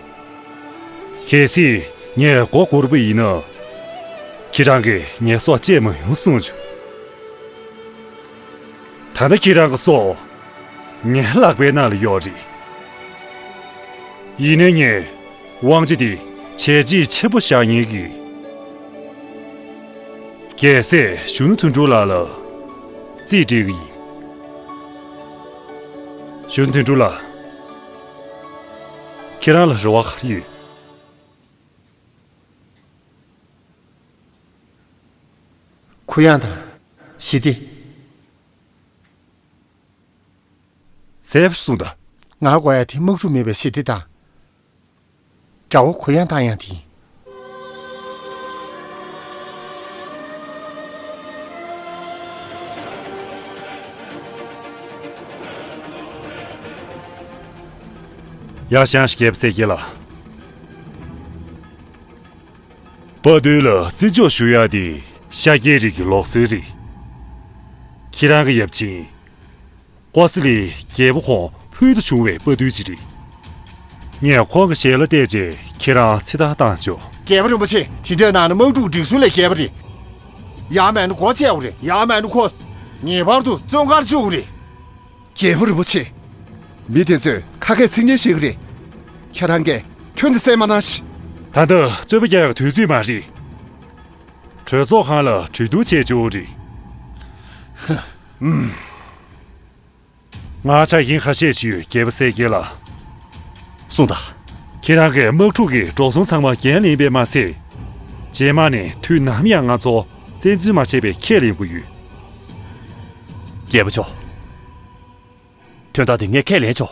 གལ་སྲིད་ངས་མགོ་སྒུར་པ་ཡིན་ན། ཁྱེད་རང་གིས་ངའི་སྲོག་བཅད་མ་ཡོང་གསུངས་བྱུང་། ད་ལྟ་ཁྱེད་རང་གི་སྲོག་ངའི་ལག་པའི་ནང་ལ་ཡོད་རེད། ཡིན་ནའི་ངས་དབང་ཆ་དེ་བྱས་རྗེས་ཆེན་པོ་བཞག་མཁན་གྱི་རྒྱལ་སྲས་གཞོན་ནུ་དོན་གྲུབ་ལགས་ལ་རྩིས་སྤྲད་ཀྱི་ཡིན། གཞོན་ནུ་དོན་གྲུབ་ལགས། ཁྱེད་རང་ལ་རེ་བ་ག་རེ་ཡོད། གུ་ཡངས་དང་། ཞི་བདེ། གསལ་པོ་ཞིག་གསུངས་དང་། ང་དགོས་ཡ་དེ་དམག་འཁྲུག་མེད་པའི་ཞི་བདེ་དང་། དགྲ་བོ་གུ་ཡངས་བཏང་ཡ་དེ་ཡིན། ཡར་བཞེངས་ཤིག་རྒྱལ་པོ་གསལ་རྒྱལ་ལགས། དཔའ་རྟུལ་ལ་བརྩི་འཇོག་ཞུ་ཡ་དེ་ཤཱཀྱའི་རིགས་ཀྱི་ལུགས་སྲོལ་རེད། ཁྱེད་རང་གི་ཡབ་ཆེན་ཀོ་སི་ལི་རྒྱལ་པོ་ཁོང་ཕུལ་དུ་བྱུང་བའི་དཔའ་རྟུལ་ཅིག་རེད། ངས་ཁོང་གི་ཞལ་ལ་བལྟས་རྗེས་ཁྱེད་རང་ཚེ་ཐར་བཏང་ཆོག་རྒྱལ་པོ་རིན་པོ་ཆེ། དེ་འདྲའི་ནང་ནས་དམག་འཁྲུག་སྒྲིག་སྲོལ་ལས་བརྒལ་བ་རེད། ཡང་མིན་ན་སྒོ་བཅད་དགོས་རེད། ཡང་མིན་ན་ཁོ་ངེས་པར་དུ་བཙོན་ཁང་བཅུག་དགོས་རེད། རྒྱལ་པོ་རིན་པོ་ཆེ། མི་དེ་ཚོས་ཁ་སྐད་ཚིག་ངན་བཤད་གི་རེད། ཁྱེད་རང་གིས་ཁྱོན་ནས་གསན་མ་གནང་ཞིག་ད་ལྟ་རྩོད་པ་རྒྱག་ཡག་དུས་ཚོད་མ་རེད། གྲོས་ཚོགས་ཁང་ལ་གྲོས་བསྡུར་བྱས་ཆོག་རེད། ང་ཆ་རྐྱེན་ཁ་ཤས་ཤིག་ཡོད། རྒྱལ་པོ་གསལ་རྒྱལ་ལགས། གསུངས་དང་། ཁྱེད་རང་གིས་དམག་འཁྲུག་གི་འགྲོ་སོང་ཚང་མ་འགན་ལེན་པས་མ་ཚད། རྗེས་མ་ནས་དུས་ནམ་ཡང་ང་ཚོ་བཙན་འཛུལ་མ་བྱས་པའི་ཁས་ལེན་དགོས་ཡོད། རྒྱལ་པོ་མཆོག་དོན་དག་དེ་ངས་ཁས་ལེན་ཆོག་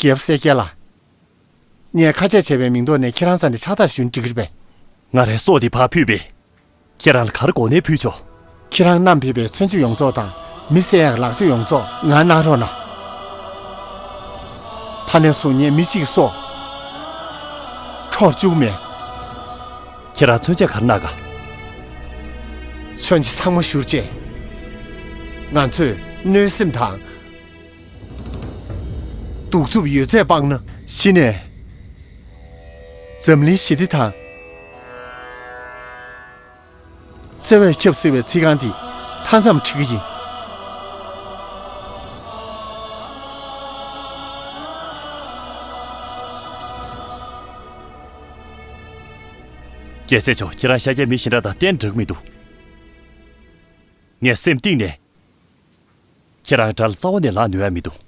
རྒྱལ་པོ་གསལ་རྒྱལ་ལགས། ངས་ཁ་ཆད་བྱས་པའི་མིང་ཐོག་ནས་ཁྱེད་རང་རྩ་ནས་ཕྱག་རྟགས་ཞུས་ན་འགྲིག་གི་རེད་པས། ང་རའི་སྲོག་འདི་ཕར་ཕུལ་བས། ཁྱེད་རང་ལ་ག་རེ་དགོས་ནའི་ཕུལ་ཆོག་ཁྱེད་རང་བསྣམས་ཕེབས་པའི་མཚོན་ཆ་ཡོངས་རྫོགས་དང་མི་བསད་ཡག་ལག་ཆ་ཡོངས་རྫོགས་ང་གནང་རོགས་གནང་། ད་ནས་བཟུང་ངས་མི་གཅིག་གི་སྲོག་འཕྲོག་བཅུག་མེད། ཁྱེད་རང་མཚོན་ཆ་ག་རེ་གནང་ག་མཚོན་ཆ་ཚང་མ་བཞུར་རྗེས། ང་ཚོས་གནོད་སེམས་དང་། གདུག་རྩུབ་ཡོད་ཚད་སྤངས་ན། གཞི་ནས་འཛམ་གླིང་ཞི་བདེ་དང་བརྩེ་བས་ཁྱབ་ཟེར་བའི་ཚིག་རྐང་འདི་མཐའ་མཚམས་ཁྲིད་ཀྱི་ཡིན། རྒྱལ་སྲས་མཆོག་ཁྱེད་རང་ཤཱཀྱའི་མི་གཞན་དག་དང་གཏན་འདྲ་གི་མི་འདུག་ངས་སེམས་གཏིང་ནས། ཁྱེད་རང་དགྲ་ལ་རྩ་བ་ནས་ལག་ནུས་ཡ་མི་འདུག་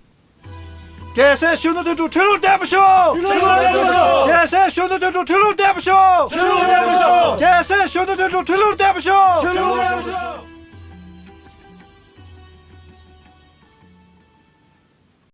རྒྱལ་སྲས་གཞོན་ནུ་དོན་གྲུབ་ཁྲི་ལོར་བསྟན་པ་ཤོག་ཁྲི་ལོར་བསྟན་པ་ཤོག་རྒྱལ་སྲས་གཞོན་ནུ་དོན་གྲུབ་ཁྲི་ལོར་བསྟན་པ་ཤོག་ཁྲི་ལོར་བསྟན་པ་ཤོག་རྒྱལ་སྲས་གཞོན་ནུ་དོན་གྲུབ་ཁྲི་ལོར་བསྟན་པ་ཤོག་ཁྲི་ལོར་བསྟན་པ་ཤོག